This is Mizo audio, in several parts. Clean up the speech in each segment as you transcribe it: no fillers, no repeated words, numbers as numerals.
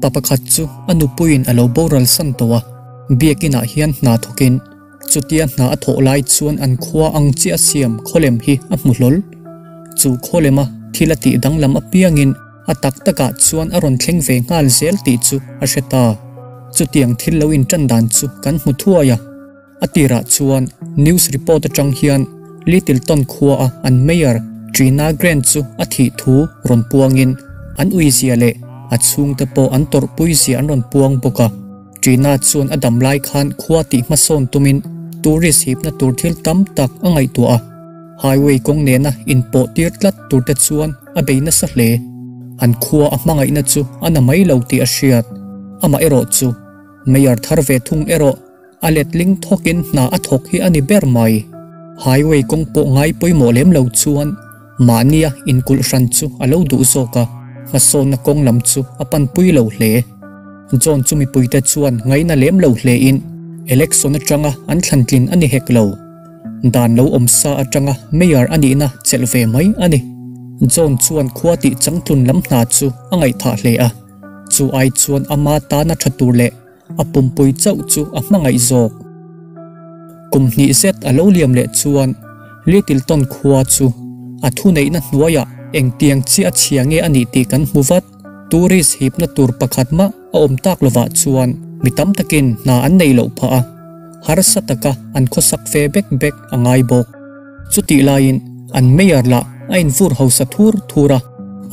Pa pakhat chu a nupuiin a lo boral san tawh a, biakinah hian hna thawkin chutia hna a thawh lai chuan an khua ang chiah siam khawlem hi a hmu hlawl. Chu khawlema thil a tih danglam apiangin a tak takah chuan a rawn thleng ve nghal zel tih chu a hre ta. Chutiang thil lo intan dan chu kan hmu thuai a. A tirah chuan news report atang hian Littleton khuaa an Mayor Trina Grant chu a thih thu rawn puangin an uizia leh a chhungte pawh an tawrhpuizia an rawn puang bawk a. Trina chuan a dam lai khan khua tih hmasawn tumin tourist hipna tur thil tam tak a ngaihtuah a. Highway kawng nena inpawh tir tlat tur te chuan a bei nasa hle. An khua a hmangaihna chu a na mai lo tih a hriat. Amaherawh chu Mayor thar ve thung erawh A letling thawkin hna a thawk hi a ni ber mai. Highway kawng pawh ngai pawimawh lem lo chuan mahnia inkulh hran chu a lo duh zawk a, hmasawnna kawng lam chu a panpui lo hle. John chu mipuite chuan ngaina lem lo hlein election atanga an thlantlin a ni hek lo. Dan lo awm sa atanga mayor a nihna chelh ve mai a ni. John chuan khua tih changtlun lam hna chu a ngaihthah hle a, chu ai chuan ama tana tha tur leh A pumpui chauh chu a hmangaih zawk. Kum hnih zet a lo liam leh chuan Littleton khua chu a thuneihna hnuaiah engtiang chiah a chhia nge a nih tih kan hmu vat. Tourist hipna tur pakhat mah a awm tak lovah chuan mi tam takin hna an neih loh phah a, harsa taka an khawsak ve bek bek a ngai bawk. Chutih laiin an mayor lah a invur hausa thur thur a,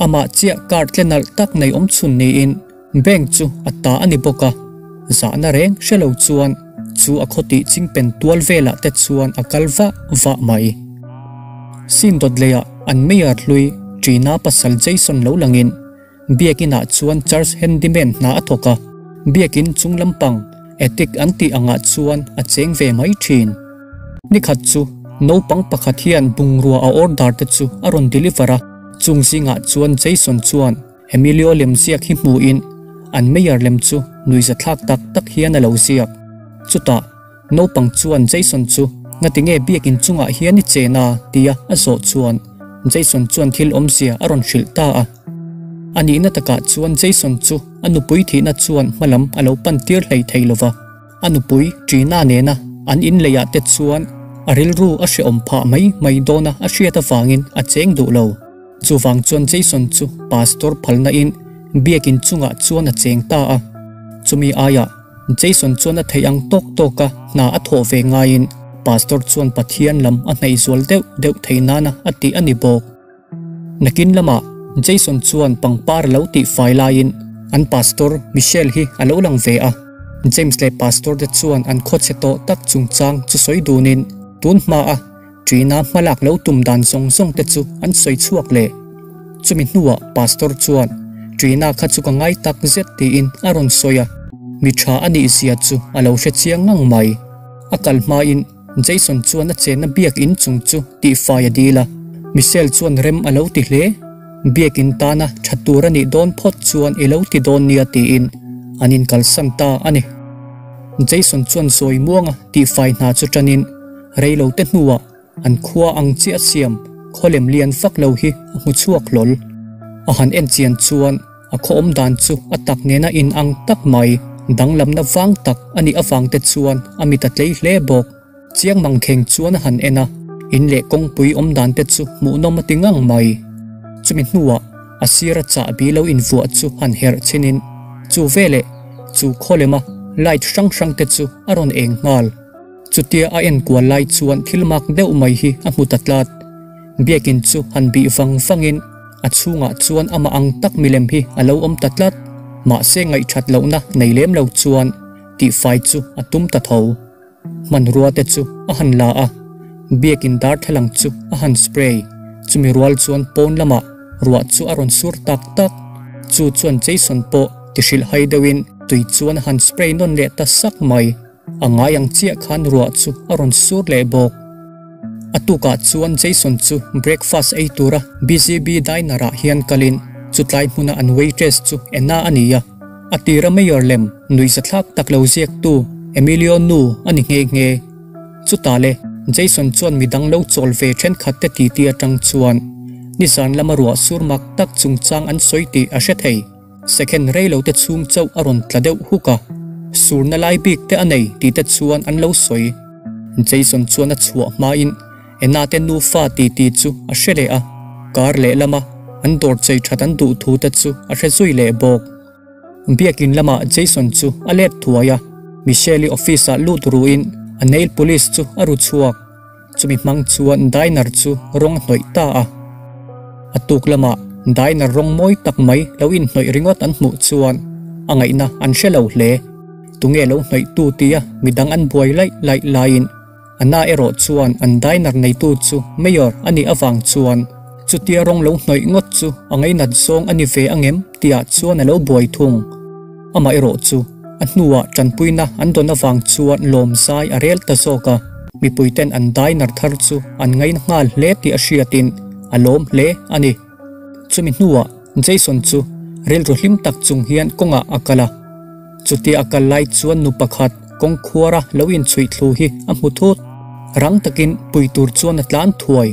amah chiah car tle nalh tak nei awm chhun niin, Bank chu a ta a ni bawk a, zahna reng hre lo chuan chu a khaw tih chingpen tual velah te chuan a kal vah vah mai. Sin dawt leiah an mayor hlui Trina pasal Jason lo langin Biakin ah chuan church handyman hna a thawk a, Biakin chung lampang attic an tih angah chuan a cheng ve mai thin. Nikhat chu naupang pakhat hian bungrua a order te chu a rawn deliver a, chung zingah chuan Jason chuan Emilio lem ziak hi hmuhin an mayor lem chu nuihzathlak tak tak hian a lo ziak. Chutah, naupang chuan Jason chu ngatinge biakin chungah hian i chen a? tia a zawh chuan Jason chuan thil awmzia a rawn hrilh ta a. A nihna takah chuan Jason chu a nupui thihna chuan hmalam a lo pan tir hlei thei lova. A nupui Trina nena an inleiah te chuan a rilru a hrehawm phah mai mai dawna a hriat avangin a cheng duh lo. Chuvang chuan Jason chu pastor phalna in biakin chungah chuan a cheng ta a. Chumi aiah Jason chuan a theih ang tawk tawk a hna a thawh ve ngaiin pastor chuan Pathian lam a hnaih zual deuh deuh thei nana a tih a ni bawk. Nakin lamah Jason chuan pangpar a lo tih fai laiin an pastor Michelle hi a lo lang ve a. James leh pastor te chuan an khawchhe tawh tak chungchang chu sawi dunin tun hma a Ṭina hmalak lo tum dan zawng zawng te chu an sawi chhuak leh. Chumi hnuah Pastor chuan, Ṭina kha chu ka ngai tak zet tiin a rawn sawi a, mi ṭha a nih zia chu a lo hre chiang ngang mai. A kal hmain Jason chuan a chenna biakin chung chu tihfai a dil a, Michelle chuan rem a lo ti hle. Biakin tana ṭha tur a nih dawn phawt chuan i lo ti dawn nia tiin an inkalsan ta a ni. Jason chuan zawi muanga tihfai hna chu ṭanin, Reilo te hnuah an khua ang chiah siam khawlem lian fak lo hi a hmu chhuak hlawl. A han en chian chuan a khaw awm dan chu a tak nena in ang tak mai, danglamna vang tak a nih avang te chuan a mit a tlei hle bawk. Chiang mangkheng chuan a han en a, in leh kawngpui awm dan te chu hmuhnawm a ti ngang mai. Chumi hnuah a sira chahbi lo invuah chu han herh chinin chu veleh chu khawlema light hrang hrang te chu a rawn eng nghal. Chutia a enkual lai chuan thil mak deuh mai hi a hmu ta tlat. Biakin chu han bih vang vangin a chhungah chuan amah ang tak milem hi a lo awm ta tlat. Mahse ngaihthat lohna nei lem lo chuan tihfai chu a tum ta tho. Hmanrua te chu a han la a, biakin darthlalang chu a han spray. Chumi rual chuan pawn lamah ruah chu a rawn sur tak tak. Chu chuan Jason pawh tihrilhhai deuhin tui chuan a han spray nawn leh ta sak mai. A ngai ang chiah khan ruah chu a rawn sur leh bawk. A tukah chuan Jason chu breakfast ei tura BZB diner ah hian kalin chutlai hmuna an waitress chu ena a ni a. A tira mayor lem nuihzathlak tak lo ziaktu Emilio nu a ni nghe nghe. Chutah le Jason chuan midang lo chawl ve thenkhat te titi atang chuan nizan lama ruah sur mak tak chungchang an sawi tih a hre thei. Second rei lo te chhung chauh a rawn tla deuh huk a, surna lai bik te a nei tih te chuan an lo sawi. Jason chuan a chhuah hmain Anna te nufa titi chu a hre leh a, kar lehlama an dawr chei that an duh thu te chu a hre zui leh bawk. Biakin lamah Jason chu a let thuai a, Michelle-i office ah lut ruin a nail polish chu a ru chhuak. Chumi hmang chuan diner chu rawng a hnawih ta a. A tuk lamah diner rawng mawi tak mai lo inhnawih ringawt an hmuh chuan a ngaihna an hre lo hle. Tunge lo hnawih tu tia midang an buai laih laih laiin Anna erawh chuan an diner neitu chu Mayor a nih avang chuan chutia rawng lo hnawih ngawt chu a ngainat zawng a ni ve angem tihah chuan a lo buai thung. Amah erawh chu a hnuah tanpuina an dawn avang chuan lawm zai a rel ta zawk a, mipuiten an diner thar chu an ngaina nghal hle tih a hriatin a lawm hle a ni. Chumi hnuah Jason chu rilru hlim tak chung hian kawngah a kal a, chutia a kal lai chuan nu pakhat kawng khuara lo inchhuih thlu hi a hmu thut. Rang takin pui tur chuan a tlan thuai.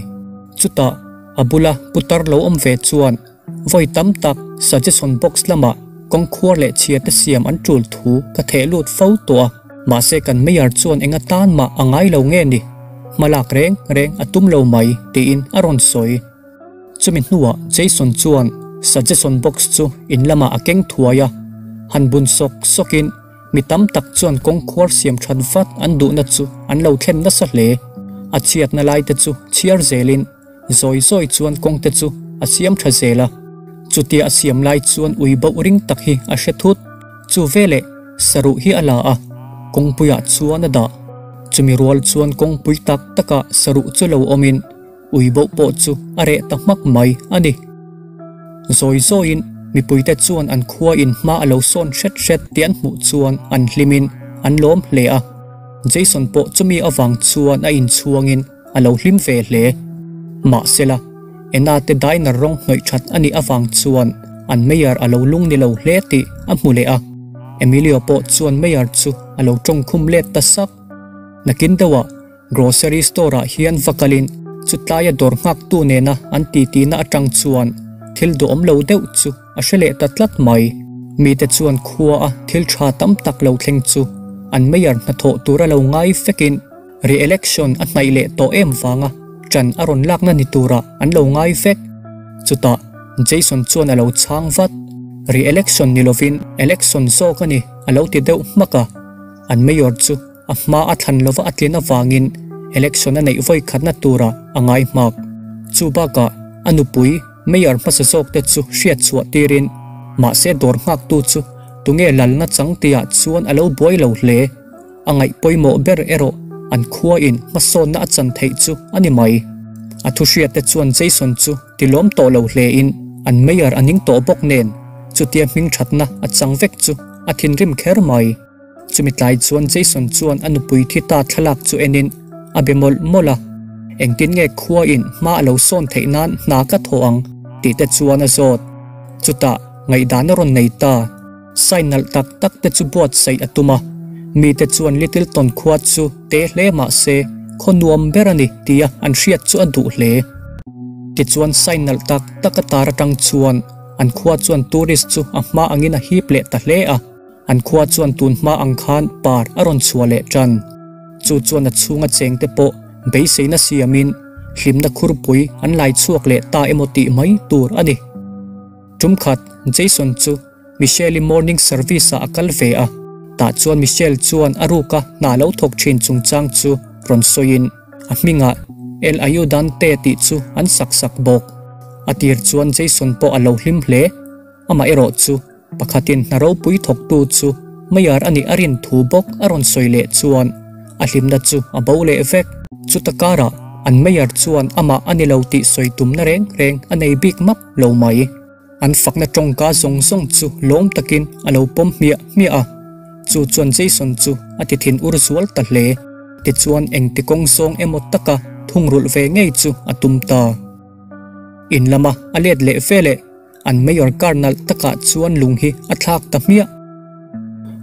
Chutah a bula putar lo awm ve chuan Vawi tam tak suggestion box lamah kawng khuar leh chhia te siam an tul thu ka theh lut fo tawh a, mahse kan mayor chuan eng atan mah a ngai lo nge ni, hmalak reng reng a tum lo mai tiin a rawn sawi. Chumi hnuah Jason chuan suggestion box chu in lamah a keng thuai a, han bun sawk sawkin mi tam tak chuan kawng khuar siam that vat an duhna chu an lo thlen nasa hle. A chhiatna lai te chu chhiar zelin Zawi zawi chuan kawngte chu a siam tha zel a, chutia a siam lai chuan ui bauh ring tak hi a hre thut. Chu veleh saruh hi a la a, kawngpuiah chuan a dah. Chumi rual chuan kawngpui tak takah saruh chu lo awmin ui bauh pawh chu a reh ta hmak mai a ni. Zawi zawiin mipuite chuan an khua in hma a lo sawn hret hret tih an hmuh chuan an hlimin an lawm hle a, Jason pawh chumi avang chuan a inchhuangin a lo hlim ve hle. Mahsela, Ena te diner rawng hnawih that a nih avang chuan an mayor a lo lung ni lo hle tih a hmu leh a. Emilio pawh chuan mayor chu a lo tawngkhum let ta sak. Nakin deuhah grocery store ah hian va kalin chutlaia dawr nghaktu nena an titi na atang chuan thil duhawm lo deuh chu a hre leh ta tlat mai. Mite chuan khua a thil tha tam tak lo thleng chu an mayor hnathawh tura lo ngai vekin Re-election a hnaih leh tawh em vanga ṭan a rawn lakna ni turah an lo ngai vek. Chutah Jason chuan a lo chhang vat. Re-election ni lovin election zawk a ni a lo ti deuh hmak a. An mayor chu a hma a thlan lova a tlin avangin election a neih vawi khatna turah a ngai hmak. Chu bakah a nupui mayor hmasa zawkte chu hriat chhuah tirin mahse dawr nghaktu chu tunge lalna chang tihah chuan a lo buai lo hle. A ngaih pawimawh ber erawh an khuain hmasawnna a chan theih chu a ni mai. A thuhriatte chuan Jason chu tilawm tawh lo hlein an mayor a ning tawh bawk nen chutia hming thatna a chang vek chu a thinrim kher mai. Chumi tlai chuan Jason chuan a nupui thi ta thlalak chu enin a be mawlh mawlh a, Engtin nge khuain hma a lo sawn theih nan hna ka thawh ang? tih te chuan a zawt. Chutah ngaihdan a rawn nei ta. Sign nalh tak tak te chu buatsaih a tum a, mite chuan Littleton khua chu te hle mah se khaw nuam ber a ni tia an hriat chu a duh hle. Tichuan sign nalh tak tak a tar atang chuan an khua chuan tourist chu a hma angin a hip leh ta hle a, an khua chuan tun hma ang khan par a rawn chhuah leh tan. Chu chuan a chhunga chengte pawh beiseina siamin hlimna khurpui an lai chhuak leh ta emaw tih mai tur a ni. Tum khat Jason chu Michelle-i morning service ah a kal ve a, tah chuan Michelle chuan a ruka hna lo thawk thin chungchang chu rawn sawiin a hmingah El Ayudante tih chu an sak sak bawk. A tir chuan Jason pawh a lo hlim hle, amah erawh chu pakhatin hna ropui thawktu chu mayor a nih a rin thu bawk a rawn sawi leh chuan a hlimna chu a bo leh vek. Chuta karah an mayor chuan amah a ni lo tih sawi tumna reng reng a nei bik map lo mai. An fakna tawngka zawng zawng chu lawm takin a lo pawm hmiah hmiah a, chu chuan Jason chu a ti thin ur zual ta hle. Tichuan engti kawng zawng emaw taka thungrulh ve ngei chu a tum ta. In lama a let leh veleh an mayor car nalh takah chuan lung hi a thlak ta hmiah.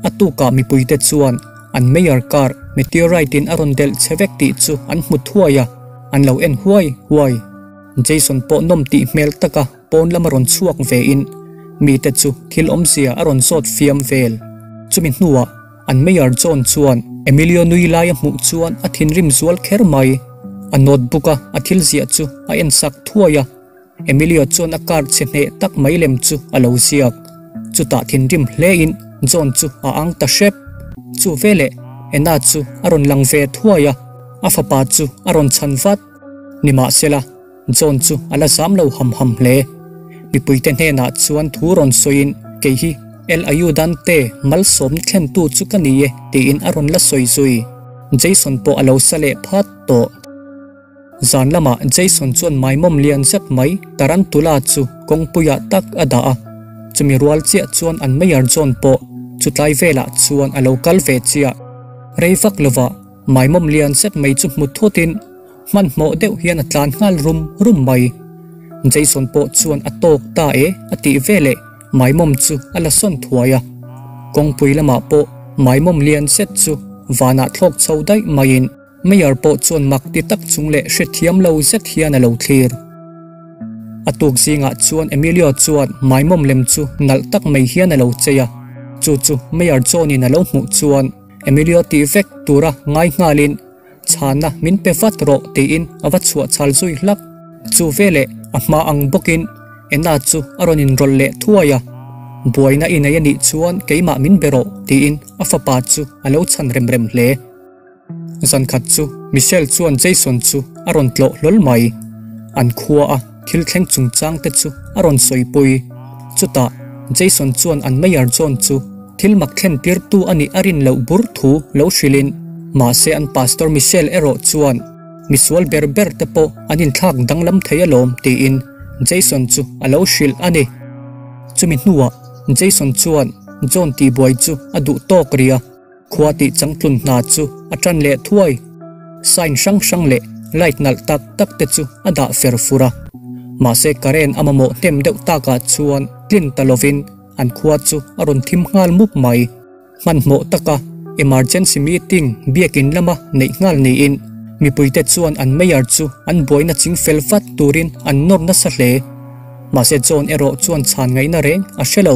A tukah mipuite chuan an mayor car meteorite in a rawn delh che vek tih chu an hmu thuai a, an lo en huai huai. Jason pawh nawm tih hmel taka pawn lama rawn chhuak ve in Mite chu thil awmzia a rawn zawt fiam vel. Chumi hnuah an Mayor John chuan Emilio nui lai a hmuh chuan a thinrim zual kher mai. A notebook a a thil ziah chu a en sak thuai a. Emilio chuan a car chhe hneh tak mai lem chu a lo ziak. Chutah thinrim hlein John chu a ang ta hrep. Chu veleh Anna chu a rawn lang ve thuai a, a fapa chu a rawn chhan vat. Nimahsela, John chu a la zam lo ham ham hle. Mipuite hnenah chuan thu rawn sawiin, Kei hi El Ayudante malsawmna thlentu chu ka ni e, tiin a rawn la sawi zui. Jason pawh a lo sa leh phat tawh. Zan lamah Jason chuan maimawm lian zet mai Tarantula chu kawngpuiah tak a dah a, chumi rual chiah chuan an Mayor John pawh chutlai velah chuan a lo kal ve chiah. Rei vak lovah maimawm lian zet mai chu hmu thutin hmanhmawh deuh hian a tlan nghal rum rum mai. Jason pawh chuan a tawk ta e a tih veleh maimawm chu a la sawn thuai a. Kawngpui lamah pawh maimawm lian zet chu vanah thlawk chho daih maiin Mayor pawh chuan mak ti tak chung leh hrethiam lo zet hian a lo thlir. A tuk zingah chuan Emilio chuan maimawm lem chu nalh tak mai hian a lo chei a, chu chu Mayor John-in a lo hmuh chuan Emilio tih vek tura ngai nghalin chhana min pe vat rawh tiin a va chhuah chhal zui hlak. Chu veleh a hma ang bawkin Anna chu a rawn inrawlh leh thuai a, Buaina i nei a nih chuan keimah min be rawh tiin a fapa chu a lo chhan rem rem hle. Zankhat chu Michelle chuan Jason chu a rawn tlawh hlawl mai. An khua a thil thleng chungchang te chu a rawn sawipui. Chutah Jason chuan an Mayor John chu thil mak thlen tirtu a nih a rin loh bur thu lo hrilhin, mahse an Pastor Michelle erawh chuan misual ber ber te pawh an inthlak danglam thei alawm tiin Jason chu a lo hrilh a ni. Chumi hnuah Jason chuan John tihbuai chu a duh tawk rih a. Khua tih changtlun hna chu a tan leh thuai. Sign hrang hrang leh light nalh tak tak te chu a dah fer fur a. Mahse current a mamawh hnem deuh takah chuan tlin ta lovin an khua chu a rawn thim nghal mup mai. Hmanhmawh taka emergency meeting biakin lama neih nghal niin mipuite chuan an mayor chu an buaina ching fel vat turin an nawr nasa hle. Mahse John erawh chuan chhan ngaihna reng a hre lo.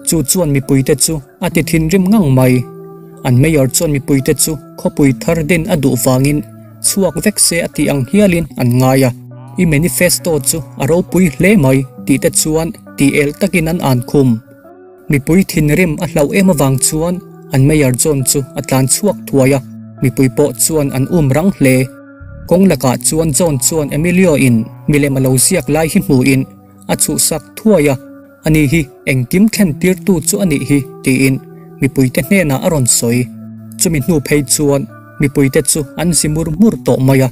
Chu chuan mipuite chu a ti thinrim ngang mai. An mayor chuan mipuite chu khawpui thar din a duh vangin chhuak vek se a tih ang hialin an ngai a. I manifesto chu a ropui hle mai tih te chuan tih el takin an an khum. Mipui thinrim a hlauh em avang chuan an mayor John chu a tlan chhuak thuai a, mipui pawh chuan an um rang hle. Kawng lakah chuan John chuan Emilio in milem a lo ziak lai hi hmuhin a chhuhsak thuai a. Ani hi engkim thlen tirtu chu a nih hi, tiin mipuite hnenah a rawn sawi. Chumi hnu phei chuan mipuite chu an zi mur mur tawh mai a,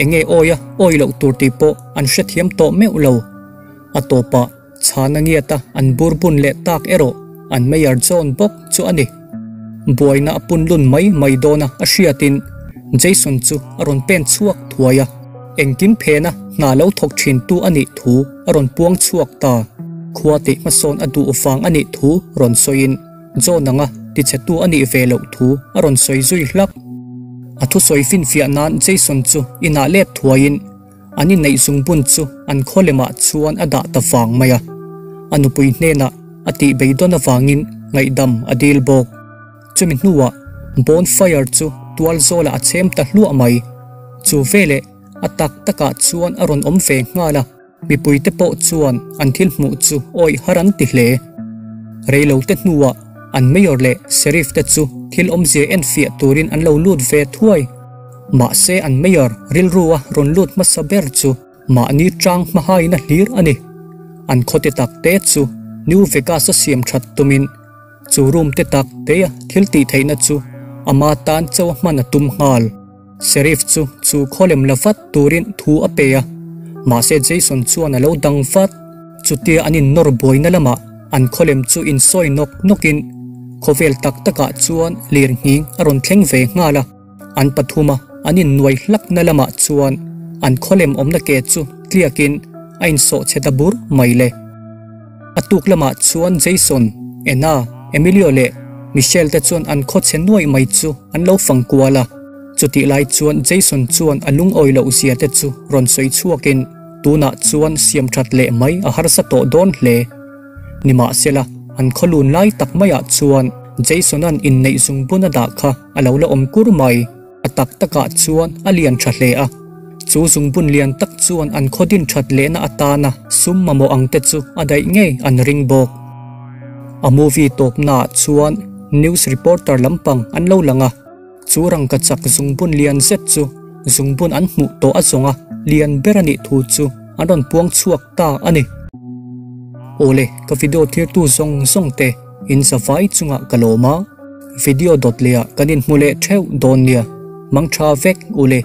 enge awi a awi loh tur tih pawh an hrethiam tawh meuh lo. A tawpah chhana ngiata an bur bun leh tak erawh an Mayor John bawk chu a ni. Buaina a pun lun mai mai dawn a a hriatin Jason chu a rawn pen chhuak thuai a, engkim phena hna lo thawk thintu a nih thu a rawn puang chhuak ta. Khua tih hmasawn a duh vang a nih thu rawn sawiin John anga tichhetu a nih ve loh thu a rawn sawi zui hlak. A thusawi finfiah nan Jason chu inah let thuaiin an inneih zungbun chu an khaw lemah chuan a dah ta vang mai a, a nupui hnenah a tih beidawn avangin ngaihdam a dil bawk. Chumi hnuah bonfire chu tual zawlah a chhem ta hluah mai. Chu veleh a tak takah chuan a rawn awm ve nghal a, mipuite pawh chuan an thil hmuh chu awih har an ti hle. Reilote hnuah an mayor leh sheriff te chu thil awmzia enfiah turin an lo lut ve thuai. Mahse an mayor rilrua rawn lut hmasa ber chu mahni tang hmahain a hlir a ni. An khawte tak te chu New Vegas a siam that tumin chu room te tak te a thil tih theihna chu ama tan chaw a hman a tum nghal. Sheriff chu chu khawlem la vat turin thu a pe a, mahse Jason chuan a lo dang vat. Chutia an innawr buaina lamah an khawlem chu insawi nawk nawkin khawvel tak takah chuan lirnghing a rawn thleng ve nghal a. An pathuma an innuai hlakna lamah chuan an khawlem awmna ke chu tliakin a insawh chhe ta bur mai le. A tuk lamah chuan Jason, Anna, Emilio leh Michelle te chuan an khaw chhe nuaih mai chu an lo fang kual a. Chutih lai chuan Jason chuan a lungawi loh zia te chu rawn sawi chhuakin tunah chuan siam that leh mai a harsa tawh dawn hle. Nimahsela, an khaw lun lai tak maiah chuan Jason-a'n inneih zungbun a dah kha a lo la awm kur mai. A tak takah chuan a lian tha hle a. Chu zungbun lian tak chuan an khaw din that lehna atana sum mamawh ang te chu a daih ngei an ring bawk. A movie tawpnaah chuan news reporter lampang an lo lang a. Chu rangkachak zungbun lian zet chu zungbun an hmuh tawh a zawnga lian ber a nih thu chu an rawn puang chhuak ta a ni. Awle, ka video thirtu zawng zawng te in zavai chungah ka lawm a, video dawt lehah kan inhmu leh theuh dawn nia, mangtha vek ule.